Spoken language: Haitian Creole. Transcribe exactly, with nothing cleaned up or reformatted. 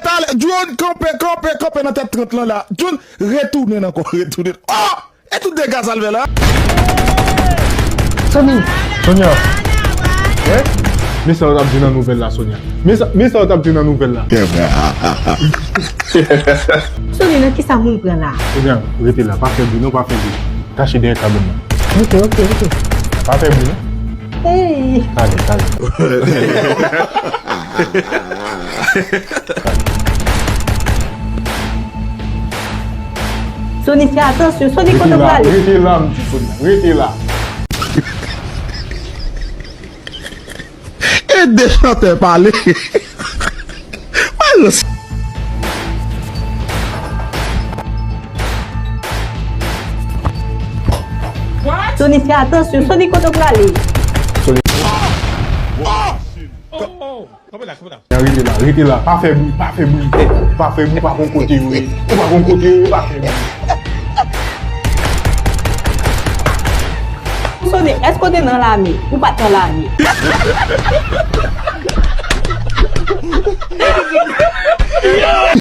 Talè, John, kanpe, kanpe, kanpe nan tèt trant lan la. John, retounen ankò, retounen. Oh! E tout dega sa l fè la. Sony. Sonia. Wi? Men sa yo t ap di nan nouvèl la, Sonia. Men sa, men sa yo t ap di nan nouvèl la. Sony, nan kisa moun pran la? Sonia, rete la. Pa fè bri, non, pa fè bri. Kache dèyè kabòn nan. Ok, ok, ok. Pa fè bri, non. Hey! Talè, talè. Sony, fè atansyon. Sony, kote w prale? Rete la, m di Sony. Rete la. Ede chantè pale. Mwen res- Sony, fè atansyon. Sony, kote w prale? Sony. Kanpe la, kanpe la. Rete la, rete la. Pa fè bri, pa fè bri. Pa fè bri, pa gon kote yo ye. Ou pa gon kote yo ye, pa fè bri. Sony, èske w te nan lame? Ou pa t nan lame.